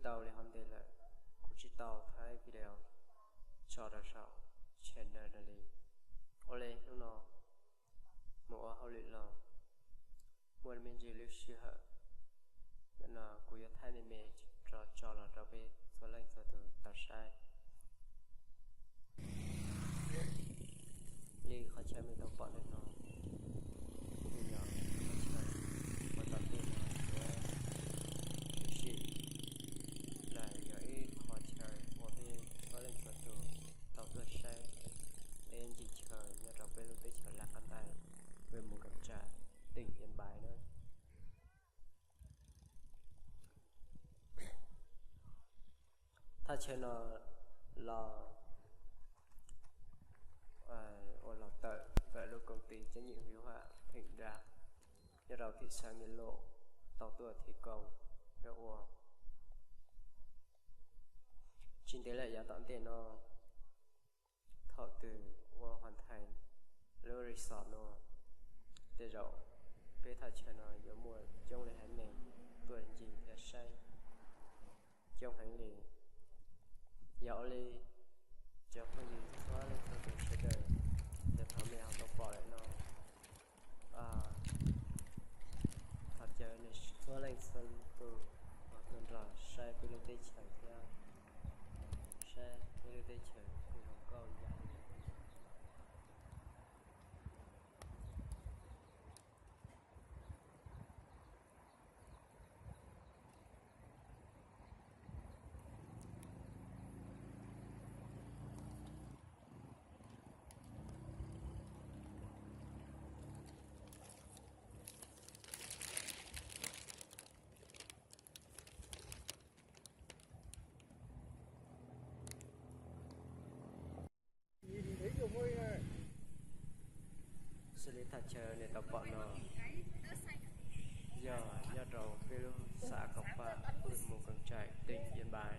Tau li hov ntej lawm, kuv tsis tau thaij video tso rau saum channel no li. Ua li hnub no mus ua hauj lwm los muaj me ntsis lub sij hawm, ntawm no kuv yuav thaij me me rau tso los rau peb txhua leej txhua tus tau saib. Li qhov chaw nej tau pom ntawm no, nws yog qhov chaw uas tom ntej no yuav tshwm sim, los yog ib qhov chaw uas peb txhua leej txhua tus tau tuaj saib peb ncig chaw nyob rau peb lub teb chaws Lav Qab Ntais, huyện Mù Cang Chải, tỉnh Yên Bái na. Thaj chaw no los ua los tawm ntawm lub công ty trách nhiệm hữu hạn Thịnh Đa nyob rau thị xã Nghĩa Lộ tau tuaj thi công thiab ua. Tsis ntev lawm yav tom ntej no, thaum twg ua hoàn thành lub resort no, tej zaum peb thaj chaw no yuav muaj coob leej haiv neeg tuaj ncig thiab saib coob heev li. Yog ua li, cov phooj ywg txhua leej txhua tus sawv daws, yog thaum nej ho tau pom lawm no, thov caw nej txhua leej txhua tus uas tuaj nrog saib peb lub teb chaws thiab, saib peb lub teb chaws kuj zoo nkauj ib yam li. Xws li thaj chaw nej tau pom no yog nyob rau peb lub xã Cao Phạ, huyện Mù Cang Chải, tỉnh Yên Bái.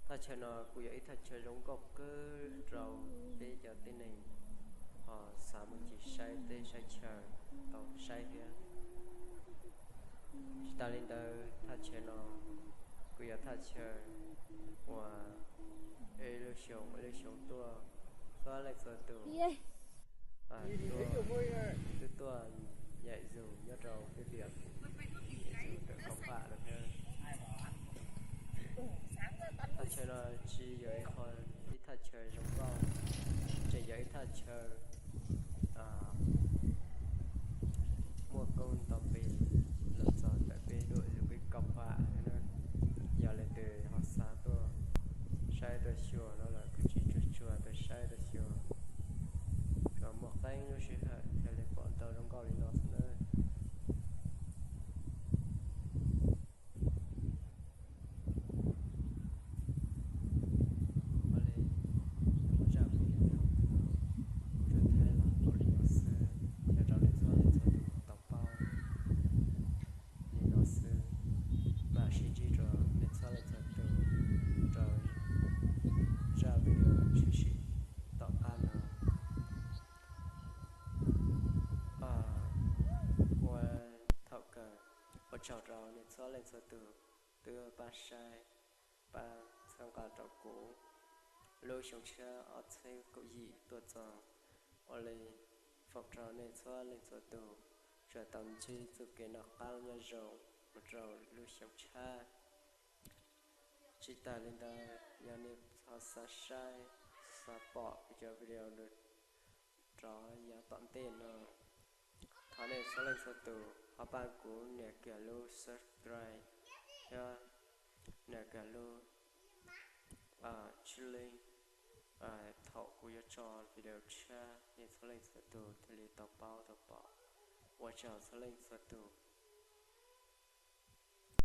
Thaj chaw no kuj yog ib thaj chaw zoo nkauj kawg rau peb cov tib neeg ho xav mus ncig saib teb saib chaw tau saib thiab. Tsis tas li ntawd, thaj chaw no kuj yog thaj chaw uas ib lub xyoo ib lub xyoo tuaj txhua leej txhua tus tuaj, twb tuaj nyaim zus nyob rau peb tiam, nyaim zus ntawm Cao Phạ no thiab. Thaj chaw no tsis yog ib qho, ib thaj chaw zoo nkauj, tseem yog ib thaj chaw muaj koob nto npe los txog ntawm peb lub zos Cao Phạ na. Yog leej twg ho xav tuaj saib tuaj xyuas no los kuj tsis tsuag tsuag tuaj saib tuaj xyuas, los muaj qee lub sij hawm thiaj li pom tau zoo nkauj li no xwb na. Ua li, kuv zaj video no kuv tsuas thaij los tau li no xwb, yog rau nej txhua leej txhua tus tau paub li no xwb. Mam sib ntsib rau nej txhua leej txhua tus rau zaj video tshwm sim tom qab no. Ua thaum kawg, ua tsaug rau nej txhua leej txhua tus twb pab saib, pab txhawb nqa rau kuv lub xyoo tshiab ob txhiab kaum yim tuaj txog. Ua li, foom rau nej txhua leej txhua tus tsuas tau ntsib txoj kev noj qab nyob zoo mus rau lub xyoo tshiab. Tsis tas li ntawd, yog nej ho xav saib, xav pom kuv cov video rov yav tom ntej no, thov nej txhua leej txhua tus ho pab kuv nias kiag lub subscribe thiab nias kiag lub tswb leej, thaum kuv yuav tso video tshiab nej txhua leej txhua tus thiaj li tau paub tau pom. Ua tsaug txhua leej txhua tus.